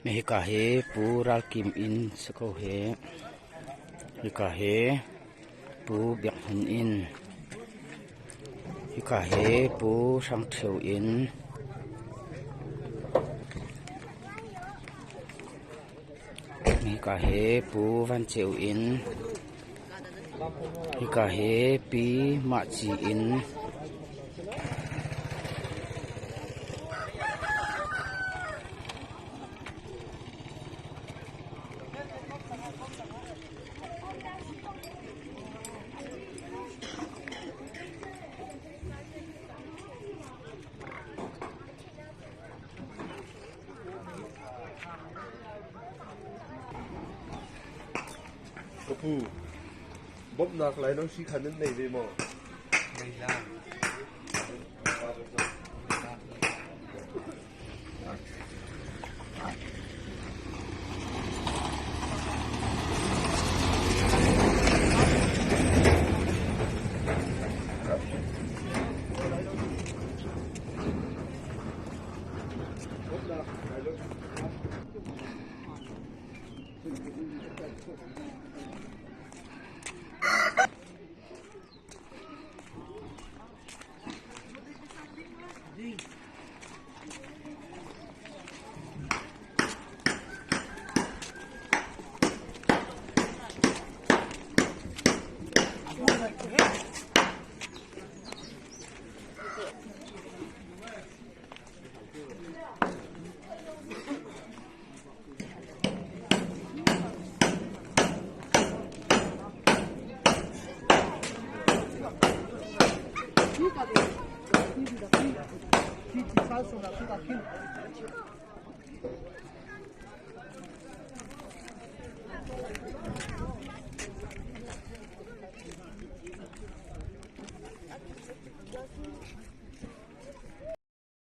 Hika hi Pu Ral Kim inn si ko hi. Hika hi Pu Biak Hmun inn. Hika hi Pu Hrang Ṭhio inn. Hika hi Pu Van Ceu inn. Hika hi Pi Mah Ci inn. Ka pu, bawmhnak lainawng siikhan nan nei ve maw? Nei la.